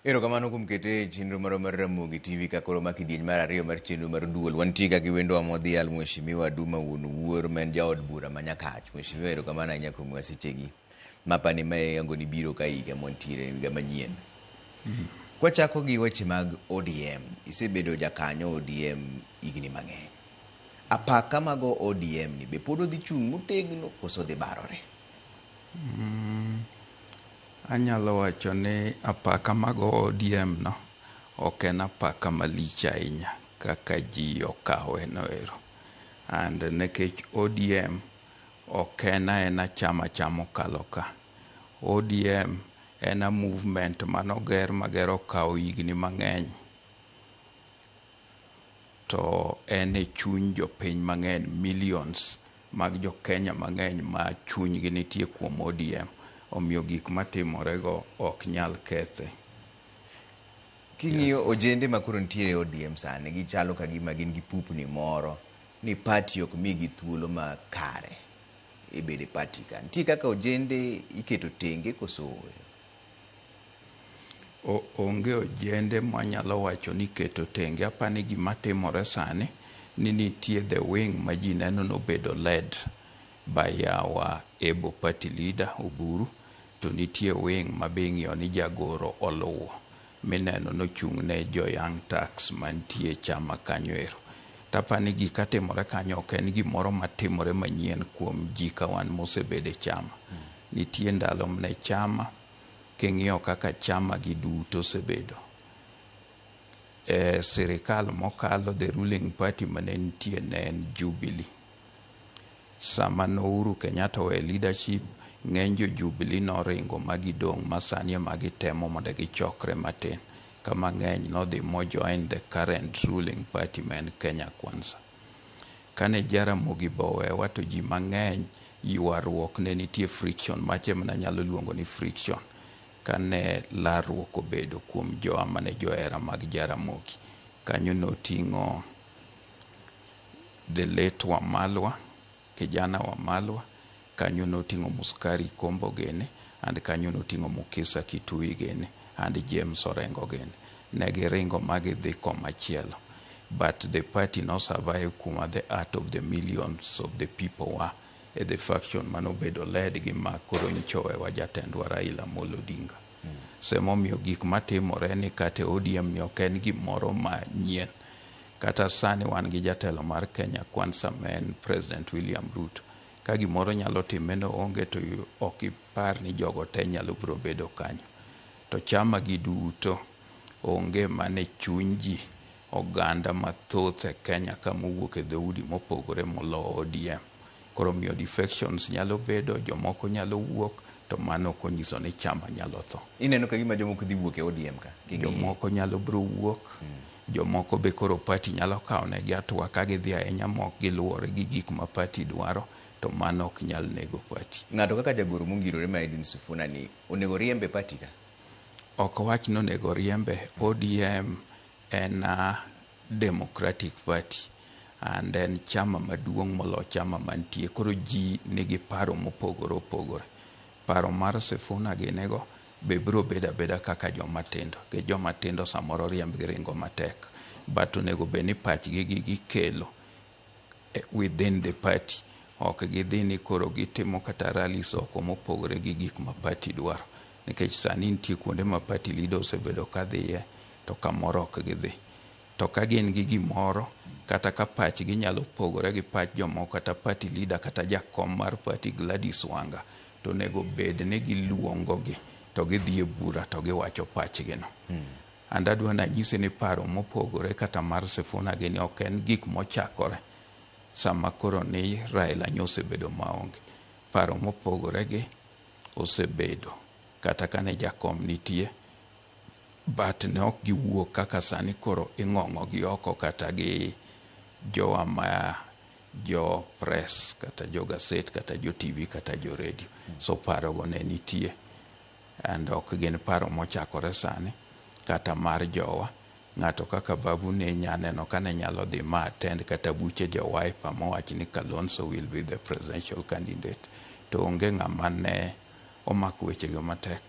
Erokamano kuom kete e chenro marwa mar Ramogi TV ka koro ma kidieny mar ariyo mar chenro mar duol. Wantie ka gi wendwa modhial Mheshimiwa Duma Wuon Wuor ma en jaod bura ma Nyakach. Mheshimiwa erokamano ahinya kuom miwa sechegi. Mapani ma iyango ni biro ka higa mwantiere higa manyien. Kwachako gi weche mag ODM, isebedo jakanyo ODM higni mang'eny. Apaka mago ODM ni be pod odhi chung' motegno koso dhi barore? Anyalo wacho ni apaka mag ODM no ok en apaka malich ahinya kaka ji okawe no ero. And nikech ODM ok en aena chama chama okalo ka. ODM en a movement manoger mager okawo higni mang'eny. To en e chuny jopiny mang'eny, millions mag jo Kenya mang'eny ma chunygi nitie kuom ODM. Omiyo gik matimorego ok nyal kethe. King'iyo ojende ma koro nitiere e ODM sani, gichalo ka gima gin gi pupni moro ni party ok migi thuolo makare e bedo e party ka. Nitie kaka ojende iketo tenge koso ooyo? Onge ojende mwanyalo wacho ni iketo tenge. Apani gima timore sani ni nitie the wing ma ji neno nobedo led by our able party leader Oburu, to nitie wing ma be ing'iyo ni jagoro oluwo mineno nochung' ne jo Young Turks mantie e chama kanyo ero. Tapani gika timore kanyo ok en gimoro matimore manyien kuom ji ka wan mosebedo e chama. Nitie ndalo mane chama king'iyo kaka chama gi duto osebedo. E sirikal mokalo the ruling party mane nitie ne en Jubilee. Sama no Uhuru Kenyatta owe leadership, ng'eny jo Jubilee noringo ma gidong' ma sani ema gitemo mondo gichokre matin. Ka mang'eny nodhi mo join the current ruling party ma en Kenya Kwanza. Kane Jaramogi be owewa to ji mang'eny ywaruok ne nitie friction macha ema nanyalo luongo ni friction. Kane larruok obedo kuom jowa mane johera mag Jaramogi. Kanyo noting'o the late Wamalwa, kijana Wamalwa, kanyo noting'o Muskari Kombo gini, and kanyo noting'o Mukisa Kitui gini, and James Orengo gini. Ne giringo ma gidhi komachielo. But the party no survive kuma the heart of the millions of the people were e the faction manobedo led gi ma koro nyocha owewa jatendwa Raila Amolo Odinga. So emomiyo gik matimore ni kata e ODM ni ok en gimoro manyien. Kata sani wan gi jatelo mar Kenya Kwanza ma en President William Ruto. Ka gimoro nyalo time no onge to ok ipar ni jogo te nyalo biro bedo kanyo. To chama gi duto onge mane chuny ji oganda mathoth e Kenya ka mowuok e dhoudi mopogore molo ODM. Koro miyo defections nyalo bedo, jomoko nyalo wuok, to mano ok onyiso ni chama nyalo tho. Ineno ka gima jomoko dhi wuok e ODM ka? King'iyo. Jomoko nyalo biro wuok, jomoko be koro party nyalo kawo negi hatua ka gidhi ahinya mok giluwore gi gik ma party dwaro, to mano ok nyal nego party. Ng'ato kaka jagoro mongirore ma Edwin Sifuna ni onego riembe e party ka? Ok wach ni onego riembe. ODM en a democratic party and en chama maduong' molo chama mantie. Koro ji nigi paro mopogore opogore. Paro mar Sifuna ginigo be biro bedo abeda kaka joma tindo. Nikech joma tindo samoro riembgi ringo matek. But onego bed ni pachgi gi gikelo within the party. Ok gidhi ni koro gitimo kata rallies oko mopogore gi gik ma party dwaro. Nikech sani nitie kuonde ma party leader osebedo kadhiye to kamoro ok gidhi. To ka gin gi gimoro, kata ka pachgi nyalo pogore gi pach jomoko kata party leader kata jakom mar party Gladys Wanga, to onego bed ni giluongo gi to gidhi e bura to giwacho pachgi no. And adwa nanyisi ni paro mopogore kata mar Sifuna gini ok en gik mochakore sama koro ni Raila nyosebedo maonge. Paro mopogore gi osebedo kata kane jakom nitie, but ne ok giwuok kaka sani koro ing'ong'o gi oko kata gi jowa ma jo press kata jo gaset kata jo TV kata jo radio. So paro go ne nitie and ok gin paro mochakore sani kata mar jowa. Ng'ato kaka Babu ne nya neno ka ne nyalo dhi ma attend kata buche jo Wiper mowach ni Kalonzo will be the presidential candidate. To onge ng'ama ne omako wechego matek.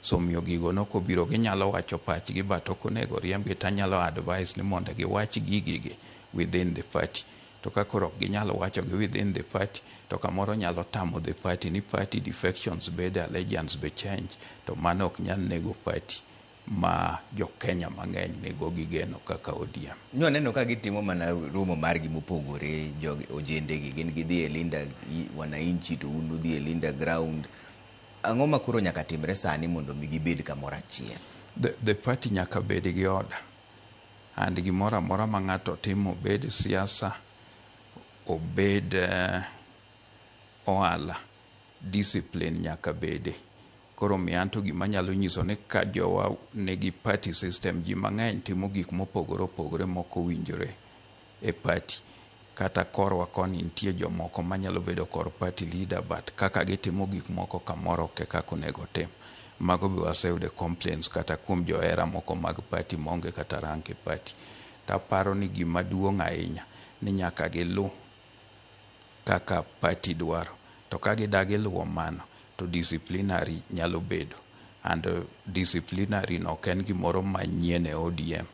So omiyo gigo nokobiro ginyalo wacho pachgi, but ok onego riembgi. Tanyalo advice ni mondo giwach gigigi within the party. To ka koro ok ginyal wachogi within the party, to kamoro nyalo tamo the party ni party defections bede, allegiance be change, to mano ok nyal nego party ma jo Kenya mang'eny nigo gi geno kaka ODM. Nwaneno ka gitimo mana romo margi mopogore jogi ojende gi gin gidhi e Linda Wananchi to un udhi e Linda Ground. Ang'o ma koro nyaka timre sani mondo mi gibed kamoro achiel? The party nyaka bed gi order, and gimoro amora ma ng'ato timo, obed siasa, obed ohala, discipline nyaka bede. Koro miyo anto gima anyalo nyiso ni ka jowa nigi party system, ji mang'eny timo gik mopogore opogore mok owinjore e party. Kata korwa koni nitie jomoko manyalo bedo kor party leader, but kaka gitimo gik moko kamoro ok e kaka onego tim. Mago be waseyudo complaints kata kuom johera moko mag party maonge kata rank e party. Taparo ni gima duong' ahinya ni nyaka gilu kaka party dwaro. To ka gidagi luwo mano, to disciplinary nyalo bedo. And disciplinary no ok en gimoro manyien e ODM.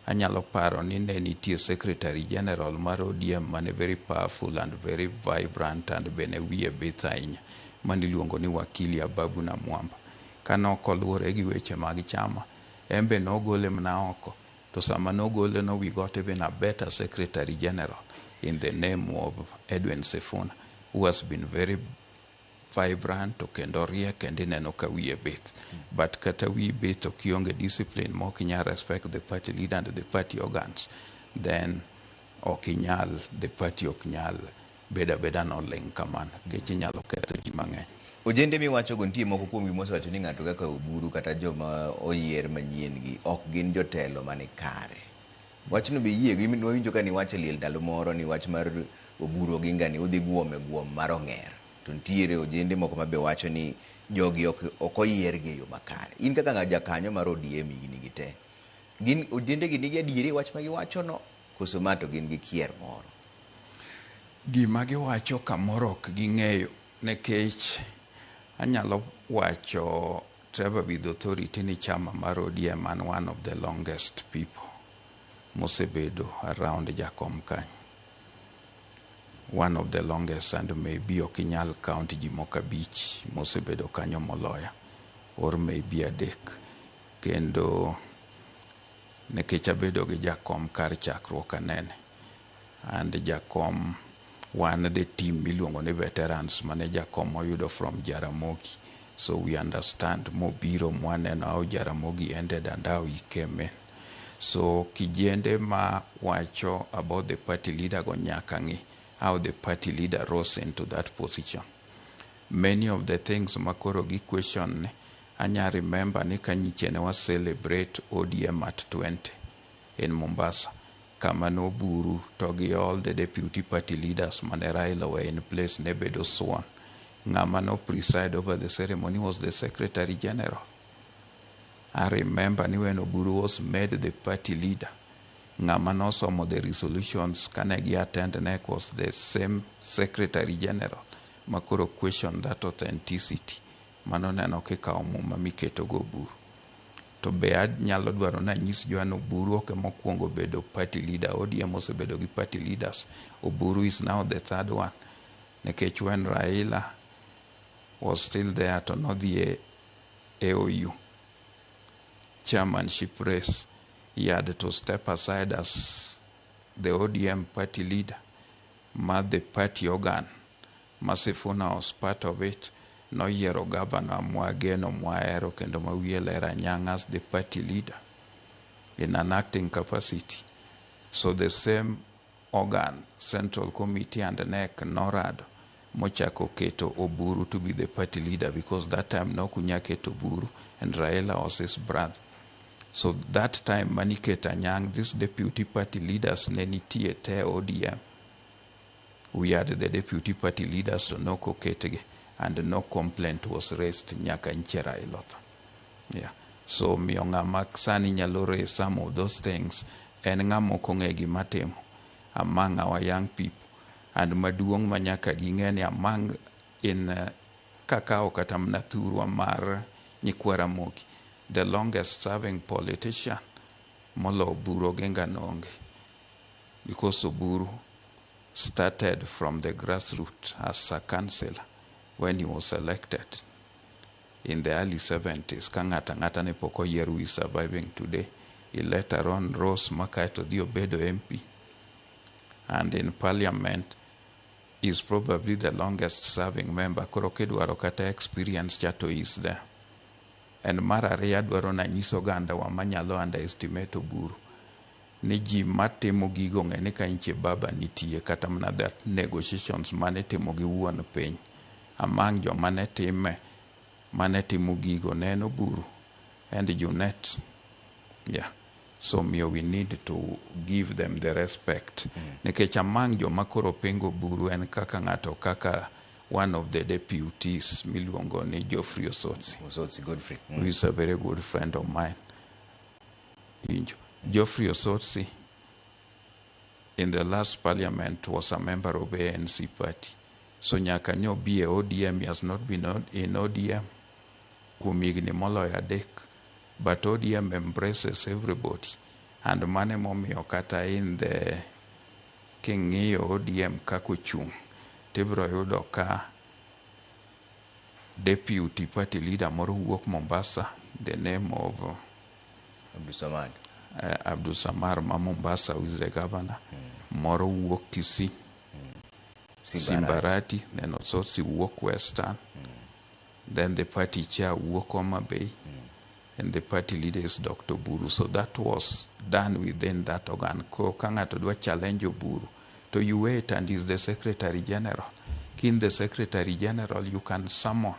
Anyalo paro ni ne nitie secretary general mar ODM mane very powerful and very vibrant and bende wiye bith ahinya, maniluongo ni Wakili Ababu Namwamba. Kane ok oluwore gi weche mag chama, en be nogole mana oko. To sama nogole no, we got even a better secretary general in the name of Edwin Sifuna, who has been very vibrant to kendo riek kendo ineno ka wiye bith. But kata wiyi bith to kionge discipline ma ok inyal respect the party leader and the party organs, then ok inyal, the party ok nyal bedo abeda noling' kamano, nikech inyalo ketho ji mang'eny. Ojende miwachogo nitie moko kuomgi mosewacho ni ng'ato kaka Oburu kata joma oyier manyien gi ok gin jotelo mani kare. Wachno be iyie go? Nwawinjo ka niwacho e liel ndalo moro ni wach mar Oburu Oginga ni udhi guom e guom mar ong'er. To nitiere ojende moko ma be wacho ni jogi ok oyier gi e yo makare. In kaka ng'a jakanyo mar ODM higni gi te, gin ojende gi nigi adieri e wach ma giwacho no koso ma to gin gi kier moro? Gima giwacho kamoro ok ging'eyo, nikech anyalo wacho, Trevor, with authority ni chama mar ODM an one of the longest people mosebedo around jakom kanyo. One of the longest, and maybe ok inyal count ji moko abich mosebedo kanyo moloya or maybe adek. Kendo nikech abedo gi jakom kar chakruok anene, and jakom wan the team miluongo ni veterans mane jakom oyudo from Jaramogi, so we understand mobiro mwaneno how Jaramogi ended and how he came in. So kijende ma wacho about the party leader go nyaka ng'i how the party leader rose into that position. Many of the things makoro gi question ni, anya remember ni ka nyiche ne wa celebrate ODM at 20 in Mombasa, kama noburu to gi all the deputy party leaders mane Raila were in place ne bedo sworn. Ng'ama no preside over the ceremony was the secretary general. I remember ni when Oburu was made the party leader, ng'ama nosomo the resolutions kane gi attend NEC was the same secretary general makoro question that authenticity. Mano neno kikawo muma miketo go Oburu. To be anyalo dwaro ni anyis Joan Oburu ok ema okwongo bedo party leader. ODM osebedo gi party leaders. Oburu is now the third one. Nikech when Raila was still there to nodhi e AOU chairmanship race, he had to step aside as the ODM party leader, ma the party organ, ma Sifuna was part of it, noyiero governor mwageno, mwahero kendo ma wiye ler, Anyang', as the party leader in an acting capacity. So the same organ, Central Committee and NEC, norado mochako keto Oburu to be the party leader, because that time nokunya keto Oburu and Raila was his brother. So that time maniketo Anyang', these deputy party leaders ne nitie te ODM. We had the deputy party leaders to nokoketgi and no complaint was raised nyaka nche Raila otho. Yeah. So miyo ng'ama sani nyalo raise some of those things en ng'ama ok ong'e gima timo among our young people. And maduong' ma nyaka ging'e ni among in kakawo kata mana thurwa mar Nyikwa Ramogi, the longest serving politician molo Oburu Oginga nonge. Because Oburu started from the grassroots as a councillor when he was elected in the early 70s. Ka ng'ato ang'ata ne pok oyier who is surviving today. He later on rose ma kaeto odhi obedo MP. And in parliament is probably the longest serving member. Koro kidwaro kata experience cha to is there. And mar ariyo adwaro nanyis oganda wa manyalo underestimate Oburu ni ji matimo gigo ng'e ni ka nche baba nitie kata mana that negotiations mane itimo gi wuon piny among joma ne time mane timo gigo ne en Oburu and Junet. Yeah. So miyo we need to give them the respect. Nikech among joma koro pingo Oburu en kaka ng'ato kaka one of the deputies miluongo ni Geoffrey Osotsi. Osotsi Godfrey. Who is a very good friend of mine. Winjo. Geoffrey Osotsi in the last parliament was a member of ANC party. So nyaka nyo bi e ODM, he has not been in ODM kuom higni moloyo adek. But ODM embraces everybody. And mane momiyo kata in the king'iyo ODM kaka ochung', tibiro yudo ka deputy party leader moro wuok Mombasa, the name of Abdulsamad. Abdul Samar ma Mombasa, who is the governor. Moro wuok Kisii, Simbarati, then Osotsi wuok Western. Then the party chair wuok Homa Bay, and the party leader is Dr. Oburu. So that was done within that organ. Ko ka ng'ato dwa challenge Oburu, to you wait and is the secretary general. Kin the secretary general, you can summon.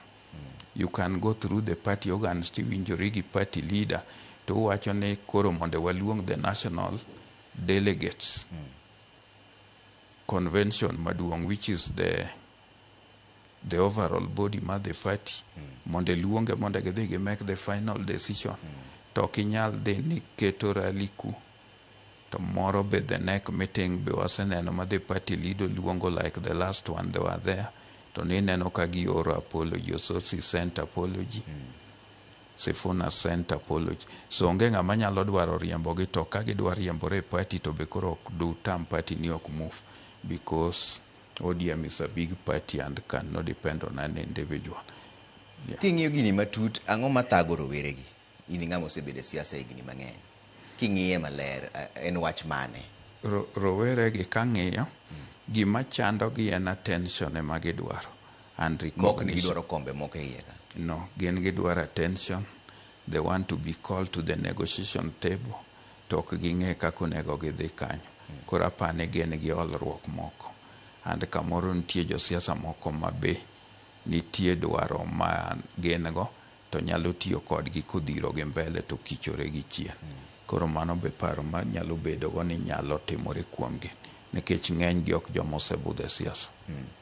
You can go through the party organs tiwinjori gi party leader to uwacho ni koro mondo waluong the national delegates convention maduong', which is the overall body mar the party, mondo iluonge mondo gidhi gi make the final decision. To ok inyal dhi ni keto rally ku to moro be the next meeting be waseneno ma the party leader luongo, like the last one they were there, to nineno ka gioro apology. Osotsi sent apology, Sifuna sent apology. So onge ng'ama nyalo dwaro riembogi. To ka gidwa riembore e party to be koro ok du tam party ni ok move, because ODM is a big party and cannot depend on an individual. Yeah. King'iyo gini matut, ang'o mathago roweregi? In ng'ama osebedo e siasa higni mang'eny. King'iye maler, en wach mane? Rowere gi kang'iyo, gima chandogi en attention ema gidwaro and Mok ni recognition. Gidwaro kombe moko e iye ka. No, gin gidwaro attention. They want to be called to the negotiation table. To ok ging'e kaka onego gidhi kanyo. Koro apani gin gi olruok moko. And kamoro nitie josiasa moko ma be nitie dwaro ma gin go to nyalo tiyo kodgi kodhiro gi mbele to kichore gi chien. Koro mano be paro ma nyalo bedo go ni nyalo timore kuomgi. Nikech ng'eny gi ok joma osebudho e siasa.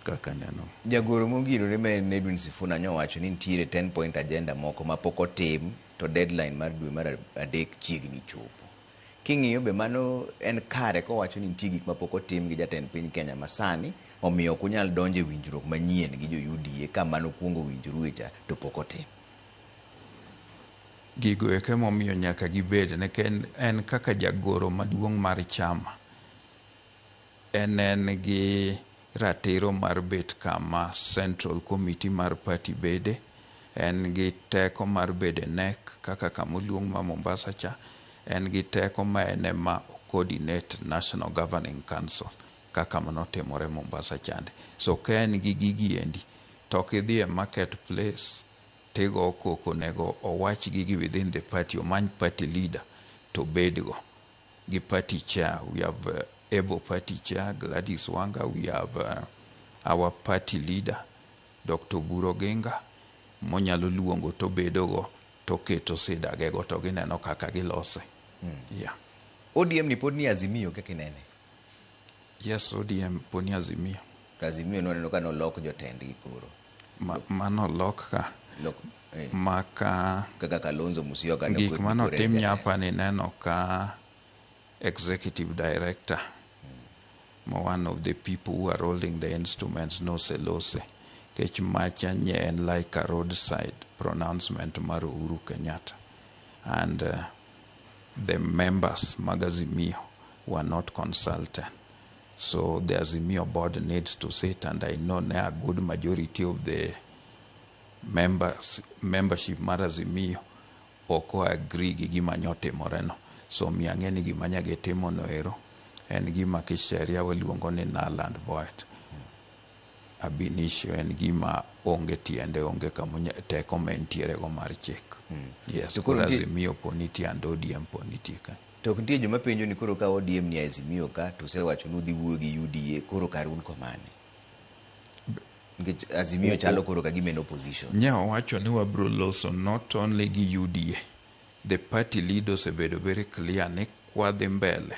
Kaka neno. Jagoro mogirore ma en Edwin Sifuna nyowacho ni nitiere 10 point agenda moko ma pok otim to deadline mar dwe mar adek chiegni chopo. King'iyo be mano en kare kowacho ni nitie gik mapok otim gi jatend piny Kenya masani, omiyo ok unyal donjo e winjruok manyien gi jo UDA ka mano kuongo winjoru e cha to pok otim. Gigo eko emomiyo nyaka gibed nikech en kaka jagoro maduong' mar chama en gi ratiro mar bet kama central committee mar party bede. En gi teko mar bedo e NEC kaka kama oluong ma Mombasa cha. En gi teko ma en ema coordinate National Governing Council kaka manotimore Mombasa chande. So ka en gi gigi endi to ok idhi e market place tigo koko. Onego owach gigi within the party, omany party leader to bedgo gi party chair. We have able party chair Gladys Wanga. We have our party leader Dr. Oburu Oginga monyalo luongo to bedogo to keto sidagego to gineno kaka gilose. Yeah. ODM ni pod ni Azimio kaka inene? Yes, ODM pod ni Azimio. To Azimio nwaneno ka nolok jotendgi koro. Mano lok ka Lok, maka kaka Kalonzo Musyoka ne gik koro manotim en jatelo. Nyapa ni neno ka executive director ma one of the people who are holding the instruments noselose. Kech macha nye en like a roadside pronouncement mar Uhuru Kenyatta. And the members mag Azimio were not consulted. So the Azimio board needs to sit, and I know now a good majority of the membership mar Azimio ok agree gi gima nyotimore no. So mi ang'e ni gima nya gitimo no ero en gima kisheria waluongo ni null and void. Ab initio en gima onge tiende, onge kama teko ma entiere go mar chik. Yes, To koro koro Azimio po nitie and ODM po nitie ka. To ok nitie joma penjo ni koro ka ODM ni Azimio ka to usewacho ni udhi wuoyo gi UDA koro kar un komane. Nikech Azimio chalo koro ka gima en opposition. Nya owacho ni wabro loso not only gi UDA. The party leader osebedo very clear ni kwadhi mbele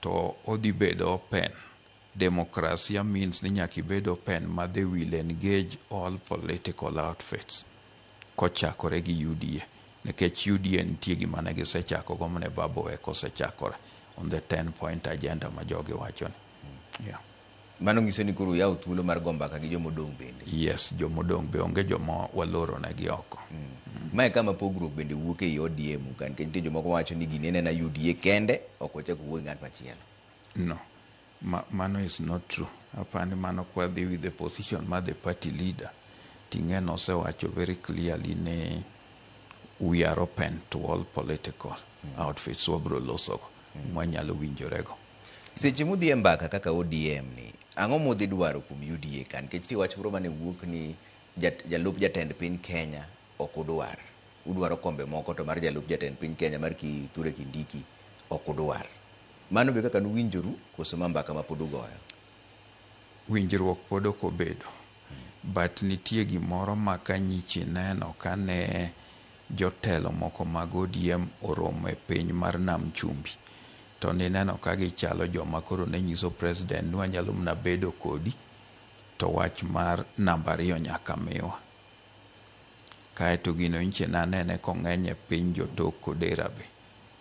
to odhi bedo open. Demokrasia means ni nyaka ibed open ma they will engage all political outfits kochakore gi UDA. Nikech UDA nitie gima ne gisechako go mane Babu Oweko osechakore on the 10 point agenda ma jogi wacho ni. Yeah. Mano nyiso ni koro uyawo thuolo mar go mbaka gi jomodong' bende. Yes, jomodong' be onge joma waloro negi oko. Mae kama pogruok bende wuok ei ODM ka nikech nitie jomoko wacho ni gini en ena UDA kende ok wachak wuo gi ng'at machielo. No. Mano is not true. Apani mano kwadhi with the position mar the party leader. Ting'e nosewacho very clearly ni we are open to all political outfits wabro losogo mwanyalo winjorego. Seche mudhi e mbaka kaka ODM ni, ang'o mudhi dwaro kuom UDA ka? Nikech nitie wach moro mane wuok ni jalup jatend piny Kenya ok udwar. Udwaro kombe moko to mar jalup jatend piny Kenya mar Kithure Kindiki ok udwar. Mano be kaka nuwinjoru koso ma mbaka ma pod ugoyo? Winjruok pod ok obedo. But nitie gimoro ma ka nyichi neno kane jotelo moko mag ODM oromo e piny mar Nam Chumbi. To nineno ka gichalo joma koro ne nyiso president ni wanyalo mana bedo kodi to wach mar namba ariyo nyaka miwa. Kaeto gino nyiche nanene kong'eny e piny jotok Kodera be.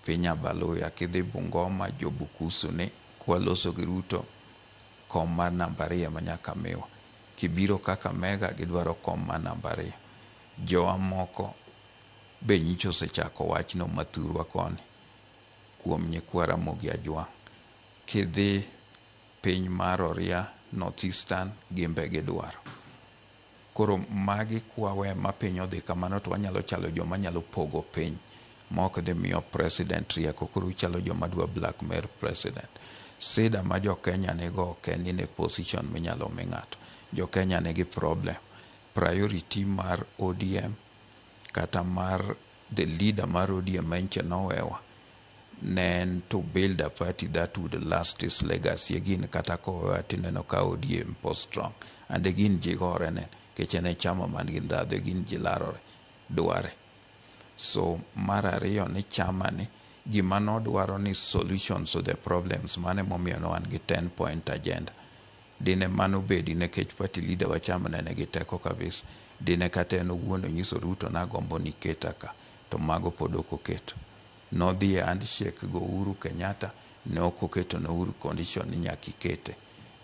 Piny Abaluya kidhi Bungoma jo Bukusu ni kwaloso gi Ruto kom mar namba ariyo ema nyaka miwa. Kibiro Kakamega gidwaro kom mar namba ariyo. Jowa moko be nyicha osechako wachno mathurwa koni kuom nyikwa Ramogi Ajwang'. Kidhi piny mar Oria North Eastern gin be gidwaro. Koro magi kwawe ma piny odhi kamano to wanyalo chalo joma nyalo pogo piny ma ok dhi miyo president rieko. Koro uchalo joma dwa blackmail president. Sida ma jo Kenya nigo ok en in e position minyalo mi ng'ato. Jo Kenya nigi problem. Priority mar ODM kata mar the leader mar ODM ma nche nowewa ne en to build a party that would last his legacy. Again, kata kowewa tineno ka ODM po strong. And again ji gore ne nikech en e chama man gi ndhadhu, again ji larore dware. So mar ariyo ni chama ni gima nodwaro ni solutions to the problems mane momiyo ne wan gi 10 point agenda. Dine mano bedi nikech party leader wa chama ne nigi teko kabisa. Dine kata en owuon onyiso Ruto nagombo ni iketa ka to mago pod ok oketo. Nodhi e handshake go Uhuru Kenyatta ne ok oketo ne Uhuru condition ni nyaka ikete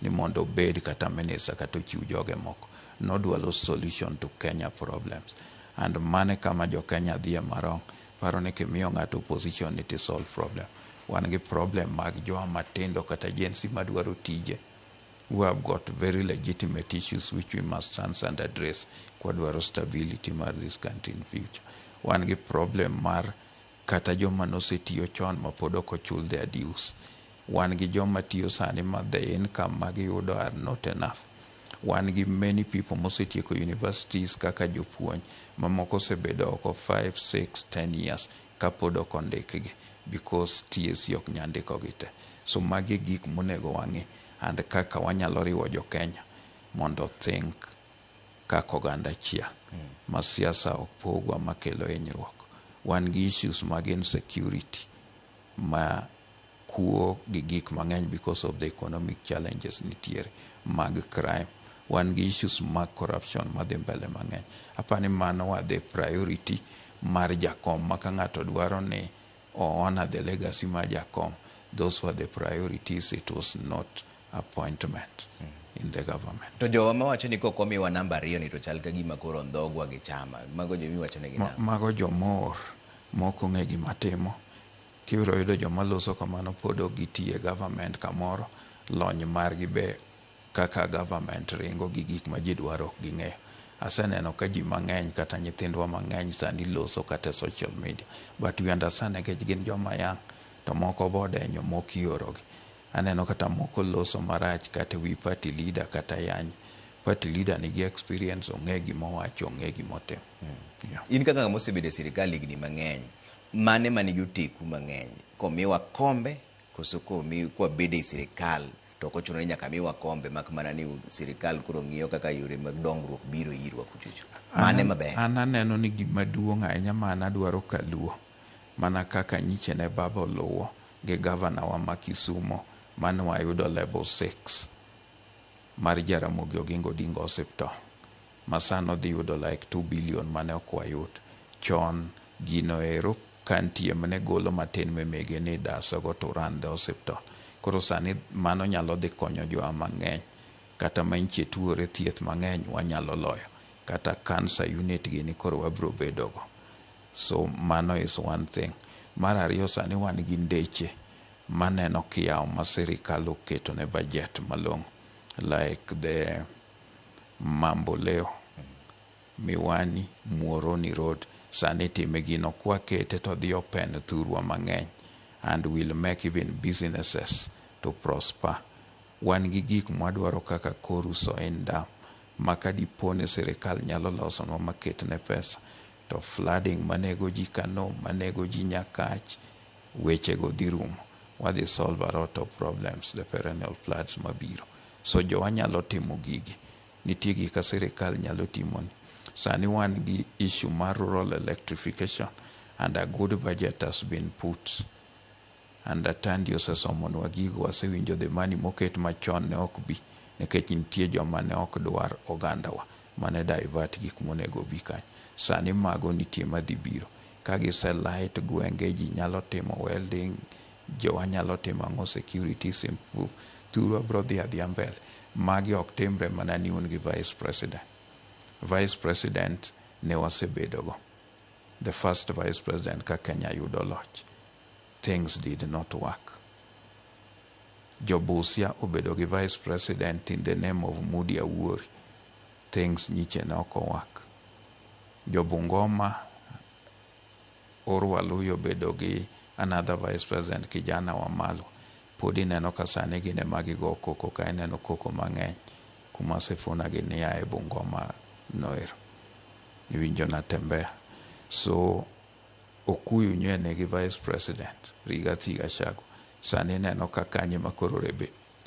ni mondo obed kata minister kata ochiw joge moko. Nodwaro solution to Kenya problems. And mane kama jo Kenya dhiye marong. Paro ni kimiyo ng'ato opposition it is solve problem. Wan gi problem mag jowa matindo kata Gen Z madwaro tije. We have got very legitimate issues which we must answer and address kwadwaro stability mar this country in future. Wan gi problem mar kata joma nosetiyo chon ma pod ok ochul their dues. Wan gi joma tiyo sani ma the income magiyudo are not enough. Wan gi many people mosetieko universities kaka jopuonj mamoko osebedo oko 5, 6, 10 years kapod ok ondikgi because TSC ok nyal ndikogi te. So magi e gik monego wang'i and kaka wanyalo riwo jo Kenya mondo think kaka oganda achiel ma siasa ok pogwa makelo hinyruok. Wan gi issues mag insecurity ma kuo gi gik mang'eny because of the economic challenges nitiere mag crime. Wan gi issues mag corruption madhi mbele mang'eny. Apani mano wa the priority mar jakom ma ka ng'ato dwaro ni o honor the legacy mar jakom, those were the priorities, it was not appointment. in the government. To jowa mawacho ni kok omiwa namba 2 ni to chal ka gima koro ondhogwa gi chama. Mago jomiwacho negi nang'o? Mago jomor mok ong'e gima timo. Kibiro yudo joma loso kamano pod ok gitiyo e government kamoro, lony margi be kaka government ringo gi gik ma ji dwaro ok ging'eyo. Aseneno ka ji mang'eny kata nyithindwa mang'eny sani loso kata e social media, but we understand nikech gin joma young to moko bodenyo moko iorogi. Aneno kata moko loso marach kata wi party leader kata yany. Party leader nigi experience, ong'e gima owacho, ong'e gima otimo. Yeah. In kaka ng'ama osebedo e sirikal higni mang'eny, mane manigi oteku mang'eny? Komiwa kombe koso komi kwabedo e sirikal to ok ochuno ni nyaka miwa kombe mak mana ni sirikal koro ng'iyo kaka yore mag dongruok biro irwa kuchocho. Mane maber? An aneno ni gima duong' ahinya ma an adwaro kaluo mana kaka nyiche ne baba oluwo gi gavana wa ma Kisumo mane wayudo level 6 mar Jaramogi Oginga Odinga Hospital ma sani odhi yudo like 2 billion mane ok wayud chon. Gino ero kantie mane golo matin memege ni dasogo to run the hospital. Koro sani mano nyalo dhi konyo jowa mang'eny, kata mantie tuore thieth mang'eny wanyalo loyo, kata cancer unit gini koro wabiro bedogo. So mano is one thing. Mar ariyo, sani wan gi ndeche maneno kiyawo ma sirikal oketo ne budget malong'o, like the Mamboleo Miwani Muhoroni Road sani itime gino kwakete to dhi open thurwa mang'eny and will make even businesses to prosper. Wan gi gik mwadwaro kaka Koru Soin Dam ma kadipo ni sirikal nyalo losonwa maketne pesa to flooding manego ji Kano, manego ji Nyakach, wechego dhi rumo. Wadhi solve a lot of problems, the perennial floods mabiro. So jowa nyalo timo gigi. Nitie gik ka sirikal nyalo timoni. Sani wan gi issue mar rural electrification and a good budget has been put. And Atandi osesomonwa gigo, wasewinjo the money moket machon ne ok bi nikech nitie joma ne ok dwar ogandawa mane divert gik monego obi kanyo. Sani mago nitie madhi biro. Ka gise light gwenge ji nyalo timo welding, jowa nyalo timo ang'o, security is improve. Thurwa biro dhi adhiya mbele. Magi ok timre mana ni un gi vice president. Vice president ne wasebedogo. The first vice president ka Kenya yudo loch. Things did not work. Jobusia obedo gi vice president in the name of Moody Awuori. Things nyiche ne ok work. Jobungoma Orwaluyo obedo gi another vice president kijana Wamalwa. Pod ineno ka sani gin ema gigo koko ka ineno koko mang'eny kuma Sifuna gi nia e Bungoma noero. Iwinjo Natembeya. So Okuyu nye nigi vice president Rigathi Gachagua. Sani ineno ka kanyo ema koro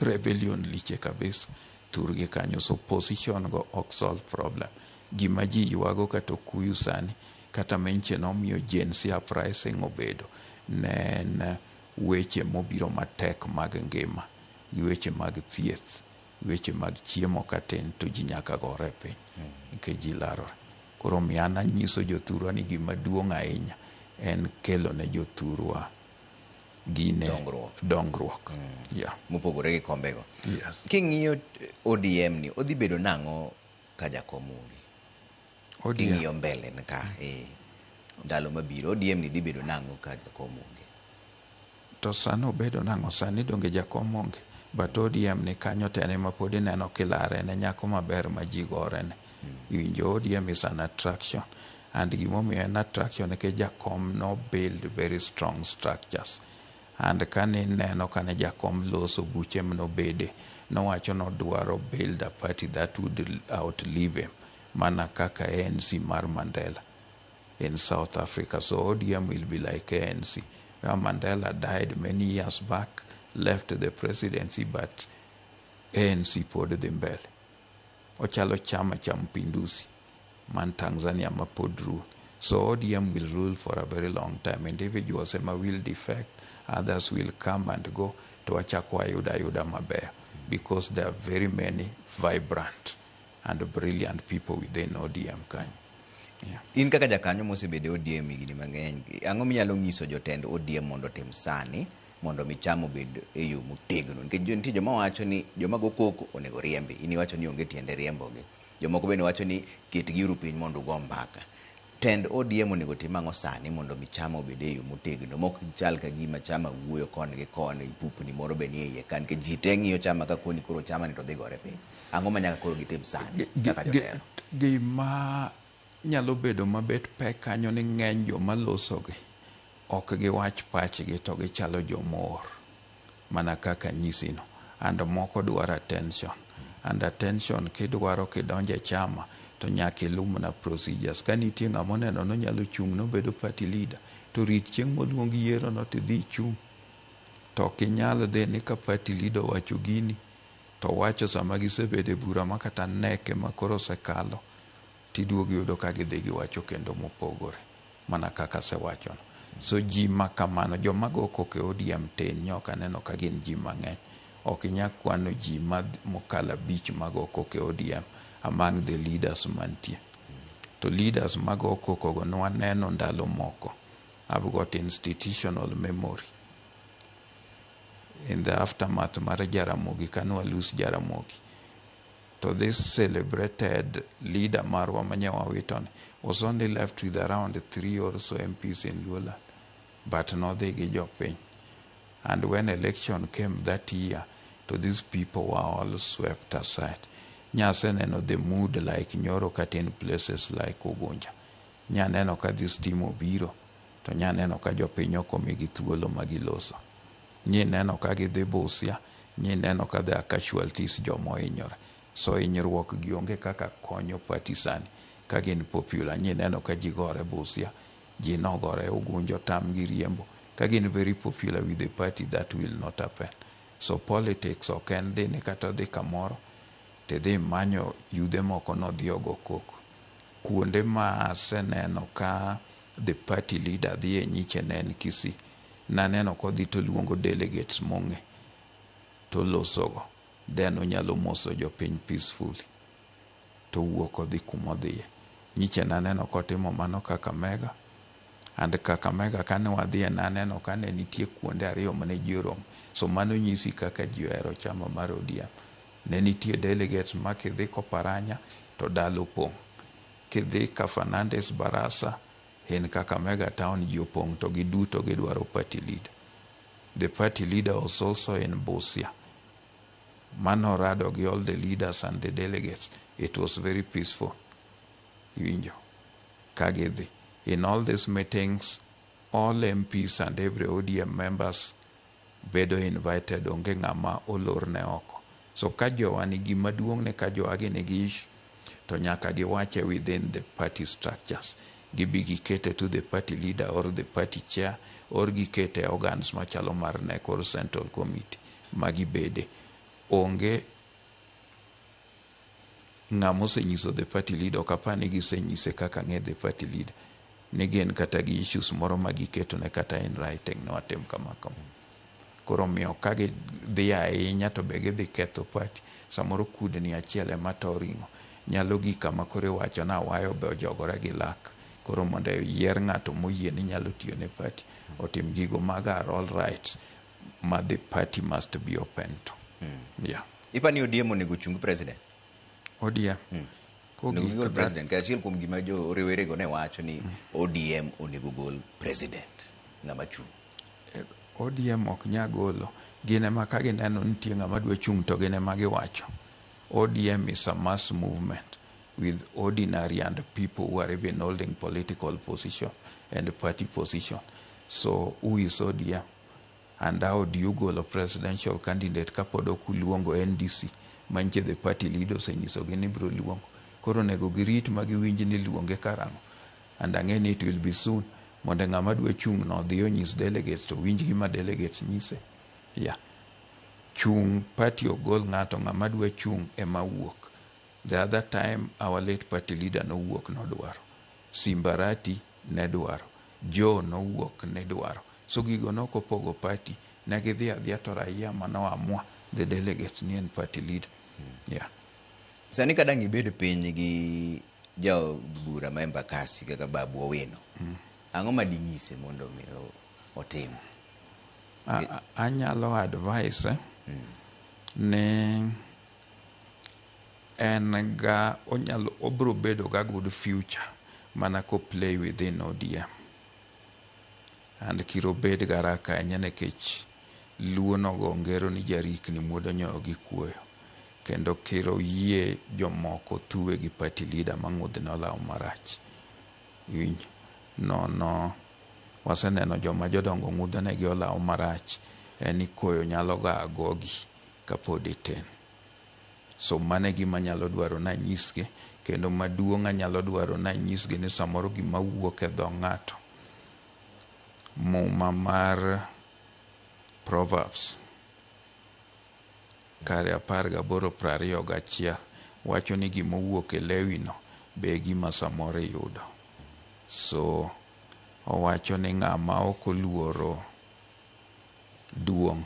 rebellion liche kabisa thurgi kanyo. So position go ok solve problem. Gima ji ywago kata Okuyu sani kata menche nomiyo Gen Z uprising obedo ne en weche mobiro matek mag ngima gi weche mag thieth, weche mag chiemo katin to ji nyaka gore piny nikech ji larore. Koro omiyo an anyiso jothurwa ni gima duong' ahinya en kelo ne jothurwa gine Dongruok. Dongruok. Yeah. Mopogore gi kombego. Yes. King'iyo ODM ni odhi bedo nang'o ka jakom onge? ODM. King'iyo mbele ni ka ndalo mabiro ODM ni dhi bedo nang'o ka jakom onge? To sani obedo nang'o? Sani donge jakom onge. But ODM ni kanyo to en ema pod ineno kilare ne nyako maber ma ji gore ne. Iwinjo ODM is an attraction. And gimomiyo en attraction nikech jakom no build very strong structures. And kane ineno kane jakom loso buche manobede, nowacho nodwaro build a party that would outlive him. Mana kaka ANC mar Mandela in South Africa. So ODM will be like ANC. Where Mandela died many years back, left the presidency, but ANC pod dhi mbele. Ochalo chama cha Mapinduzi man Tanzania ma pod rule. So ODM will rule for a very long time. Individuals ema will defect, others will come and go to wachako wayudo ayuda maber because there are very many vibrant and brilliant people within ODM kanyo. Yeah. In kaka jakanyo mosebedo e ODM higni mang'eny, ang'o minyalo nyiso jotend ODM mondo otim sani Mondo mi chama obed e yo motegno. Nikech nitie joma wacho ni joma go koko onego riembi. In iwacho ni onge tiende riembogi. Jomoko bende wacho ni ketgiuru piny mondo ugo mbaka. Tend ODM onego tim ang'o sani mondo mi chama obed e yo motegno mok chal ka gima chama wuoyo koni gi koni, pupni moro be nie iye ka nikech ji te ng'iyo chama ka koni koro chama ni to dhi gore piny. Ang'o ma nyaka koro gitim sani kaka jotelo? Gima nyalo bedo mabet pek kanyo ni ng'eny joma losogi ok giwach pachgi to gichalo jomor mana kaka nyisino and moko dwaro attention and attention kidwaro kidonjo e chama to nyaka iluw mana procedures. Ka nitie ng'ama oneno nonyalo chung' nobedo party leader to rit chieng' moluong yiero no tidhi ichung'. To ok inyal dhi ni ka party leader owacho gini to owacho sama gisebedo e bura ma kata NEC ema koro osekalo tiduogo iyudo ka gidhi giwacho kendo mopogore mana kaka asewachono. So ji ma kamano, joma go koko e ODM tin, nyo ok aneno ka gin ji mang'eny. Ok inyal kwano ji mokalo 5 mago koko e ODM among the leaders mantie. To leaders mago koko go nwaneno ndalo moko. I've got institutional memory. In the aftermath mar Jaramogi, kane wa lose Jaramogi, to this celebrated leader marwa manye wawito ni was only left with around 3 or so MPs in Luoland, but nodhi gi jopiny. And when election came that year, to these people were all swept aside. Nyaseneno the mood like Nyoro kata in places like Ugunja. Nyaneno ka this team obiro, to nyaneno ka jopiny ok omigi thuolo magiloso. Nyineno ka gidhi Busia, nyineno ka there are casualties joma ohinyore. So hinyruok gi onge kaka konyo party sani ka gin popular. Nyineno ka ji gore Busia, ji nogore Ugunja otamgi riembo. Ka gin very popular with the party, that will not happen. So politics ok en dhi ni kata dhi kamoro tidhi manyo yudhe moko nodhi ogo koko. Kuonde ma aseneno ka the party leader dhi e nyiche ne en Kisii. Naneno kodhi to luongo delegates mong'e to losogo. Then onyalo moso jopiny peacefully. To owuok odhi kumodhiye. Nyiche naneno kotimo mano Kakamega. And Kakamega kane wadhiye naneno ka ne nitie kuonde ariyo mane ji oromo. So mano nyisi kaka ji ohero chama mar ODM. Ne nitie delegates ma kidhi Koparanya to dala opong'. Kidhi ka Fernandes Barasa in Kakamega town ji opong' to giduto gidwaro party leader. The party leader was also in Busia. Mano rado gi all the leaders and the delegates. It was very peaceful. Iwinjo? Ka gidhi. In all these meetings, all MPs and every ODM members bedo invited, onge ng'ama olorne oko. So ka jowa ni gima duong' ne ka jowa gi nigi issue, to nyaka giwache within the party structures. Gibi gikete to the party leader or the party chair or gikete organs machalo mar NEC or Central Committee magibede. Onge ng'ama osenyiso the party leader, ok apar ni gisenyise kaka ng'e the party leader ni gin kata gi issues moro ma giketo ne kata in writing ni watim kama kama. Koro omiyo ka gidhi ahinya to be gidhi ketho party. Samoro kudni achiel ema to ring'o. Nyalo gik kama koro iwacho ni awayo be ojogore gi lak. Koro mondo yier ng'ato moyie ni nyalo tiyo ne party, otim gigo mago are all rights ma the party must be open to. Yeah. Ipa ni ODM onego chung president? ODM. Onego gigol president. Ka achiel kuom gima jo riwerego ne wacho ni ODM onego gol president ng'ama chung'. ODM ok nya golo. Gin ema ka gineno nitie ng'ama dwa chung' to gin ema giwacho. ODM is a mass movement with ordinary and people who are even holding political position and party position. So who is ODM? And how do you golo presidential candidate kapod ok uluongo NDC mantie the party leader osenyisogi ni biro luongo. Koro onego girit ma giwinj ni luonge karang'o. And ang'e ni it will be soon mondo ng'ama dwa chung' no odhi onyis delegates to winj gima delegates nyise. Yeah. Chung' party ogol ng'ato ng'ama dwa chung' ema wuok. The other time our late party leader nowuok nodwaro. Simbarati ne dwaro. Joe nowuok ne dwaro. So gigo nokopogo party. Ne gidhi adhiya to raia mano amua the delegates ni en party leader. Yeah. Sani ka dang' ibed piny gi jaod bura ma Embakasi kaka Babu Owino, ang'o ma dinyise mondo mi otim? Anyalo advise ni en ga onyalo obro bedo ga good future mana ko play within ODM and kiro bed ga raka ahinya nikech Luo nogo ngero ni jarikni muodo nyoyo gi kuoyo kendo kiro yie jomoko thuwe gi party leader mang'udhne olawo marach. Iwinjo? Nono waseneno joma jodongo ng'udhonegi olawo marach en ni koyo nyalo ga gogi kapod itin. So mano e gima anyalo dwaro ni anyisgi kendo maduong' anyalo dwaro ni anyisgi ni samoro gima wuok e dho ng'ato muma mar Proverbs kare 18:21 wacho ni gima owuok e lewino be e gima samoro iyudo. So owacho ni ng'ama ok oluoro duong'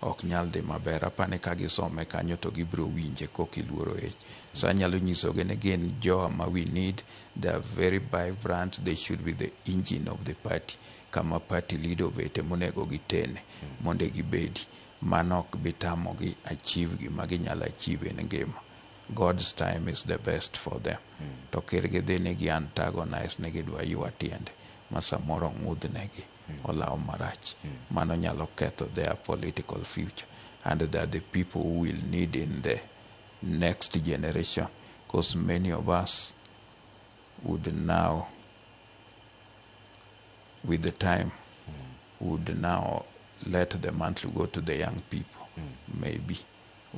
ok nyal dhi maber. Apani ka gisome kanyo to gibiro winje kok iluoro ich. So anyalo nyisogi ni gin joma we need, they are very vibrant, they should be the engine of the party. Kama party leader obete monego gitene mondo gibedi. Mano ok bi tamogi achieve gima ginyalo achieve en ngima. God's time is the best for them. To kir gidhi ni gi antagonize ni gidwa ywa tiende ma samoro ng'udhnegi olawo marach. Mano nyalo ketho their political future and they are the people who will need in the next generation because many of us would now with the time would now let the mantle go to the young people maybe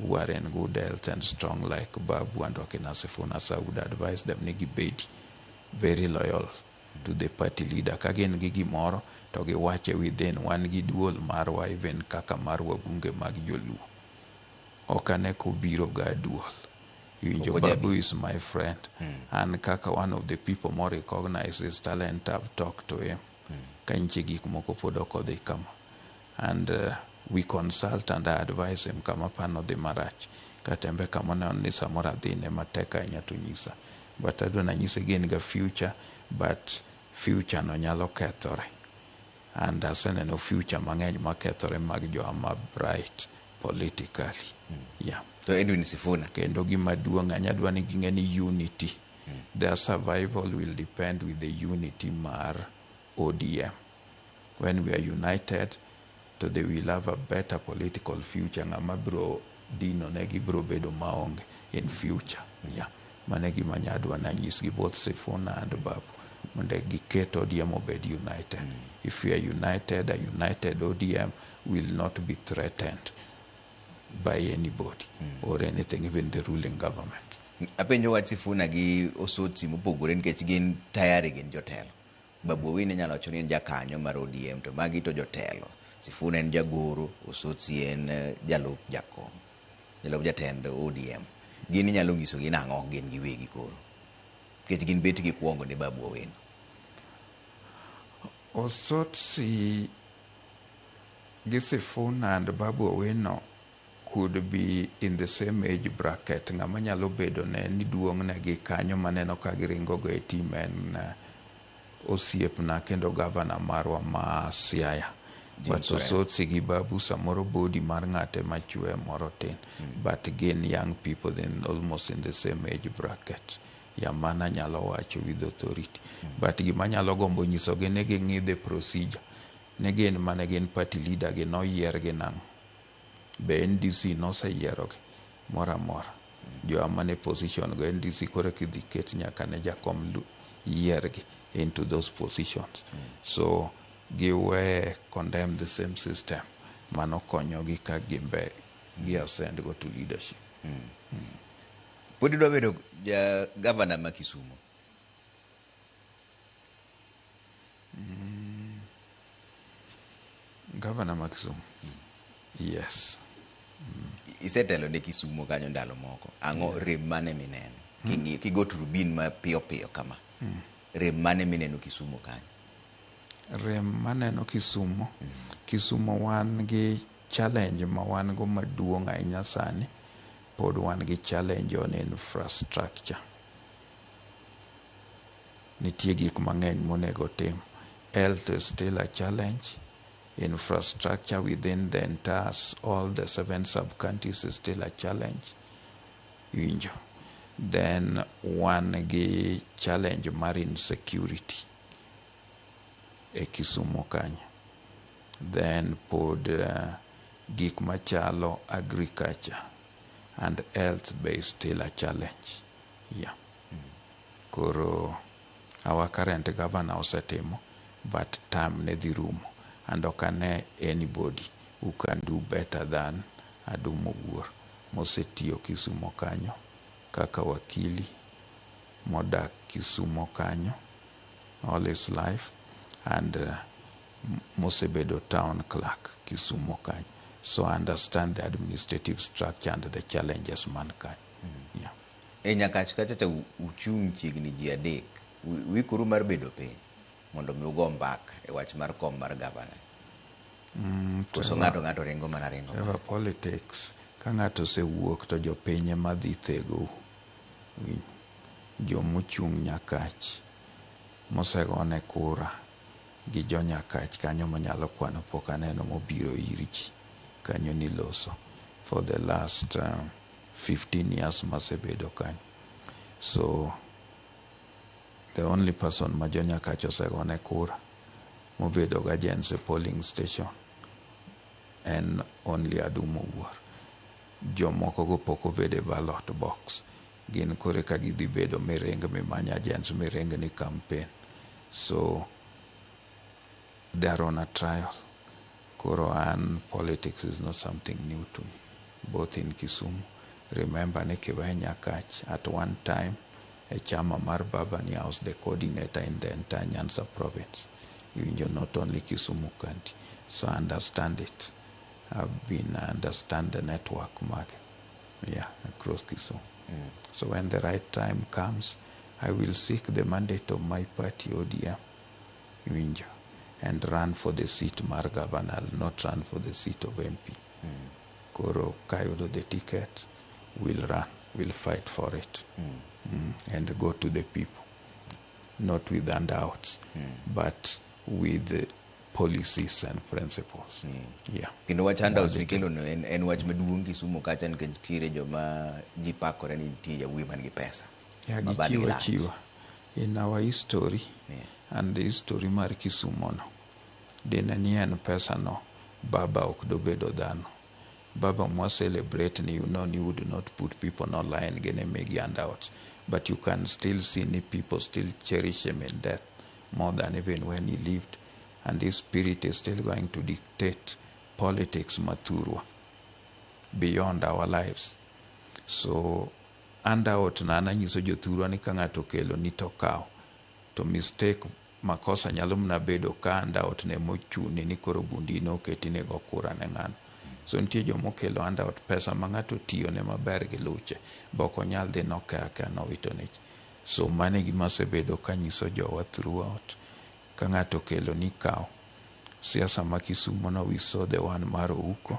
who are in good health and strong like Babu and Wakina Sifuna. So I would advise them ni gibedi very loyal to the party leader. Ka gin gi gimoro to giwache within wan gi duol marwa even kaka mar wabunge mag joluo. Ok ane kobiro ga duol. Iwinjo Ok ojabi. Babu is my friend. And kaka one of the people more recognize his talent, I've talked to him. Ka nitie gik moko pod ok odhi kama. And we consult and I advise him kama pano dhi marach. Kata embe kama oneno ni samoro adhine matek ahinya to nyisa. But adwa nanyise gin ga future, but future no nyalo kethore. And aseneno future mang'eny makethore mag joma bright politically. Yeah. To Edwin Sifuna. Kendo gima duong' ahinya adwa ni ging'e ni unity. Their survival will depend with the unity mar ODM. When we are united, to they will have a better political future. Ng'ama biro dino negi biro bedo maonge in future. Yeah. Mano e gima nyadwa nanyisgi both Sifuna and Babu mondo giket ODM obed united. If we are united, a united ODM will not be threatened by anybody or anything, even the ruling government. Apenjo wach Sifuna gi Osotsi mopogore nikech gin tayari gin jotelo. Babu Owino inyalo wacho ni en jakanyo mar ODM to magi to jotelo. Sifuna en jagoro, Osotsi en jalup jakom, jalup jatend ODM. Gin inyalo nyisogi nang'o gin giwegi koro? Nikech gin bet gikuongo ne Babu Owino. Osotsi gi Sifuna and Babu Owino could be in the same age bracket. Ng'ama nyalo bedo ne ni duong' negi kanyo maneno ka giringo go e team en osiepna kendo gavana marwa ma Siaya. But James Orengo. Osotsi gi Babu samoro body mar ng'ate machwe moro tin. But gin young people then almost in the same age bracket. Ya mana nyalo wacho with authority. But gima nyalo gombo nyisogi ni ging'i the procedure. Ne gin mane gin party leader gi noyier gi nang'o. Be NDC noseyierogi moro amora. Joa mane position go NDC koro kidhi ket nyaka ne jakom yiergi into those positions. So giwe condemn the same system mano konyogi ka gimbe gi ascend go to leadership. Pod idwa bedo ja gavana ma Kisumu? Gavana ma Kisumu? Yes. Isetelo ne Kisumu kanyo ndalo moko. Ang'o rem mane mineno? King'iyo kigo turubin ma piyo piyo kama. Rem mane mineno Kisumu kanyo? Rem maneno Kisumu, Kisumu wan gi challenge ma wan go maduong' ahinya sani. Pod wan gi challenge on infrastructure. Nitie gik mang'eny monego tim. Health is still a challenge. Infrastructure within the entire, all the 7 sub-counties is still a challenge. Iwinjo. Then wan gi challenge mar insecurity e Kisumo kanyo. Then pod gik machalo agriculture and health be is still a challenge. Yeah. Koro our current governor osetimo, but term ne dhi rumo, and ok ane anybody who can do better than Adum Owuor mosetiyo Kisumo kanyo kaka wakili modak Kisumo kanyo all his life, and mosebedo town clerk Kisumo kanyo. So I understand the administrative structure and the challenges man kanyo. Yeah. E Nyakach kacha cha uchung' chiegni ji 3. Uikoru mar bedo piny mondo mi ugo mbaka e wach mar kom mar gavana. Koso ng'ato ringo mana ringo. Trevor, politics, ka ng'ato osewuok to jopiny ema dhi thegou. Jomochung' Nyakach mosegone kura gi jo Nyakach kanyo manyalo kwano pok aneno mobiro ir ji kanyo ni loso for the last 15 years masebedo kanyo. So the only person ma jo Nyakach osegone kura mobedo ga agents e polling station en only Adum Owuor. Jomoko go pok obedo e ballot box. Gin kore ka gidhi bedo miring mimanya agents miring ni campaign. So they are on a trial. Koro an politics is not something new to me, both in Kisumu. Remember ni kiwe Nyakach at one time e chama mar baba ni I was the coordinator in the entire Nyanza province. Iwinjo, not only Kisumu County. So I understand it. I've been, I understand the network market. Yeah, across Kisumu. So when the right time comes, I will seek the mandate of my party, ODM, Iwinjo, and run for the seat mar governor. I'll not run for the seat of MP. Koro kayudo the ticket, we'll run, we'll fight for it. And go to the people. Not with handouts, but with policies and principles. Yeah. Kendo wach handouts mikelo no en wach maduong' Kisumu kacha, nikech nitiere joma ji pakore ni nitie jawuoyi man gi pesa. Yeah, ma badgi gichiwo lach. Chiwa. In our history, and the history mar Kisumo no, dine ni en pesa no, baba ok dobedo dhano. Baba mwa celebrate ni, you know, ni would not put people online gene migi handouts. But you can still see ni people still cherish him in death more than even when he lived. And his spirit is still going to dictate politics mathurwa beyond our lives. So handout na an anyiso jothurwa ni ka ng'ato okelo ni to kaw. To mistake makosa nyalo mana bedo ka handout ne mochuni ni koro bundi noketi ni go kura ne ng'ano. So nitie jomokelo handout, pesa ma ng'ato otiyo ne maber gi luche, be ok onyal dhi noke akea nowito ne ji. So mano e gima asebedo kanyiso jowa throughout. Ka ng'ato okelo ni kaw. Siasa ma Kisumo no, we saw the one mar Ouko.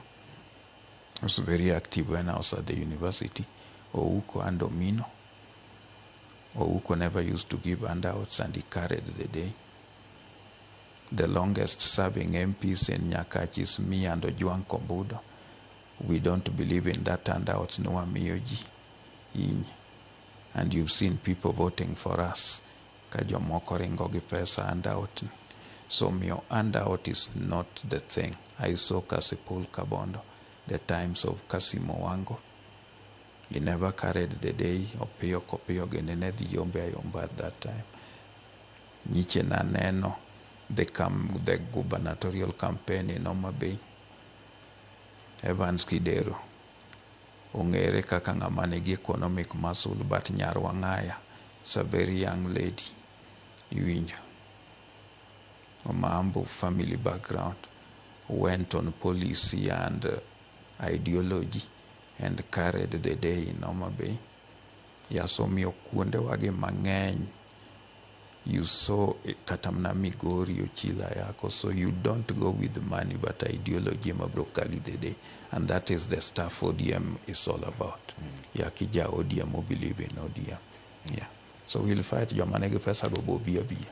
Was very active when I was at the university. Ouko and Omino. Ouko never used to give handouts and he carried the day. The longest serving MPs in Nyakach is me and Ojwang Kombudo. We don't believe in that handouts, no amiyo ji. And you've seen people voting for us. Ka jomoko ringo gi pesa handout. So miyo handout is not the thing. I saw Kasipul Kabondo, the times of Kassim Owango. He never carried the day. Opiyo kopiyo gini ne dhi yombe ayomba at that time. Nyiche naneno the gubernatorial campaign in Homa Bay. Evans Kidero ong'ere kaka ng'ama nigi economic muscle, but nyar Wang'aya is a very young lady. Iwinjo. Omambo family background, went on policy and ideology and carried the day in Homa Bay. Yeah, so miyo kuondewagi mang'eny, you saw kata mana Migori, Ochila Ayacko. So you don't go with money, but ideology ema biro carry the day, and that is the stuff ODM is all about. Yeah, kija ODM o believe in ODM. Yeah, so we'll fight joma nigi pesa go bobi abiya.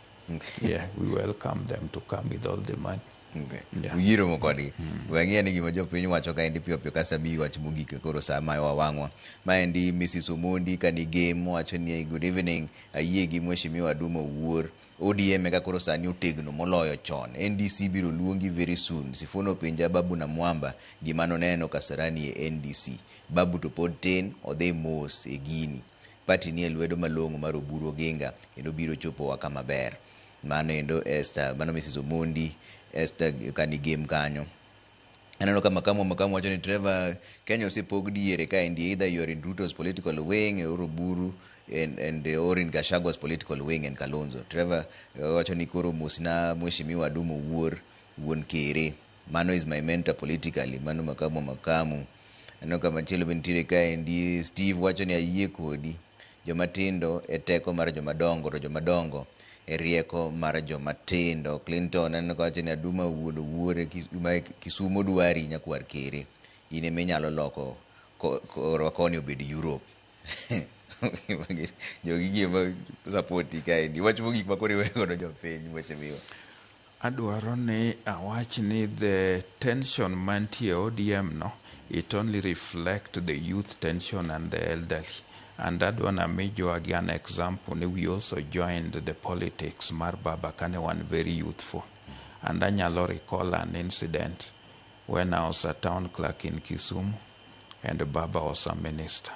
Yeah, we welcome them to come with all the money. Okay. Yeah. Uyie romo kodgi. We ang'i ane gima jopiny wacho kaendi piyo piyo kasto amiyi wach mogik koro sa mayowa wang'wa. Maendi Mrs. Omondi kani game wacho ni, "Good evening, ayie gi Mheshimiwa Duma Owuor. ODM eka koro sani otegno moloyo chon. NDC biro luongi very soon. Sifuna openja Babu na Mwamba gima noneno Kasarani e NDC. Babu to pod tin, odhi mos e gini. Party ni e lwedo malong'o mar Oburu Oginga kendo biro chopowa kama ber." Mano endo Esther, mano Mrs. Omondi, Esther kani game kanyo. Aneno ka Makamu wacho ni, "Trevor, Kenya osepog diere kaendi. Either you are in Ruto's political wing or Oburu and or in Gachagua's political wing and Kalonzo." Trevor wacho ni koro mosna Mheshimiwa Duma Owuor wuon kere. Mano is my mentor politically. Mano Makamu. Aneno ka machielo be nitiere kaendi. Steve wacho ni, "Ayie kodi. Joma tindo e teko mar joma dongo to joma dongo e rieko mar joma tindo." Clinton aneno ka wacho ni, "Aduma wuon Owuor ma Kisumo dwari nyakwar kere. In ema inyalo loko korwa koni obed Europe." Jogi gima support kaendi. Wach mogik ma koro iweyo godo jopiny, Mheshimiwa. Adwaro ni awach ni the tension mantie e ODM no, it only reflect the youth tension and the elderly. And adwa nami jogi an example ni we also joined the politics mar Baba kane wan very youthful. And anyalo recall an incident when I was a town clerk in Kisumu and Baba was a minister.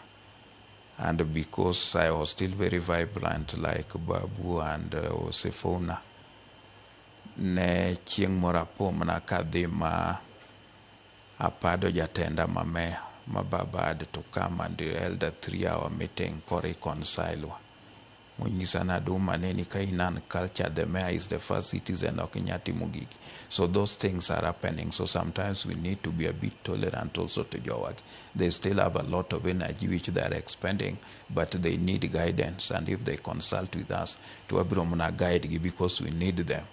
And because I was still very vibrant like Babu and Sifuna, ne chieng' moro apo mana kadhi ma apado jatenda ma meya ma Baba had to come and held a 3-hour meeting ko reconcile wa. Monyisa ni, "Aduma, neni ka in uncultured, the mayor is the first citizen, ok inyal timo gigi." So those things are happening. So sometimes we need to be a bit tolerant also to jowagi. They still have a lot of energy which they are expending, but they need guidance, and if they consult with us, to wabiro mana guide gi because we need them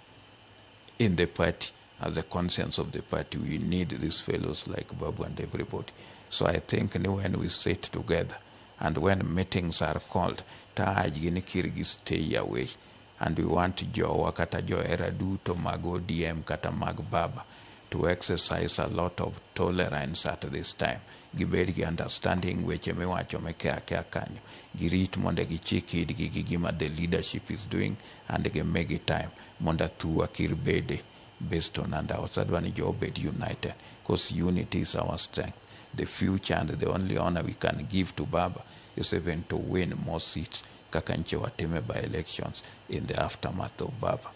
in the party. As the conscience of the party, we need these fellows like Babu and everybody. So I think ni when we sit together and when meetings are called, taajgi ni kirgi stay away. And we want jowa kata johera duto mag ODM kata mag Baba to exercise a lot of tolerance at this time. Gibed gi understanding weche miwacho mikia akia kanyo. Girit mondo gichik itgi gi gima the leadership is doing and gimigi time mondo athuwa kir bede based on and adwa ni jo obed united because unity is our strength. The future and the only honor we can give to Baba is even to win more seats kaka nche watime by elections in the aftermath of Baba.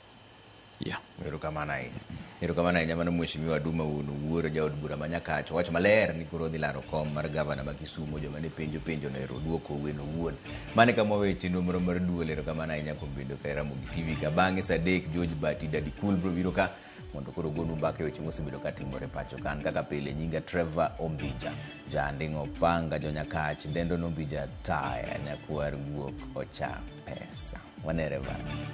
Yeah. Erokamano ahinya. Erokamano ahinya. Mano Mheshimiwa Duma wuon Owuor, jaod bura ma Nyakach. Wach maler ni koro odhi laro kom mar gavana ma Kisumu. Joma ne penjo penjo no ero duoko owuon owuon. Mano e kama waweyo chenro moro mar duol. Erokamano ahinya kuom bedo ka Ramogi TV ka. Bang'e sa 3 George Bati Daddy Cool biro biro ka mondo koro ogonu mbaka e weche mosebedo ka timore pacho ka. An kaka pile nyinga Trevor Ombija. Janding'o panga jo Nyakach dendo nombija taya nyakwar guok ocha pesa. Wanere bang'e.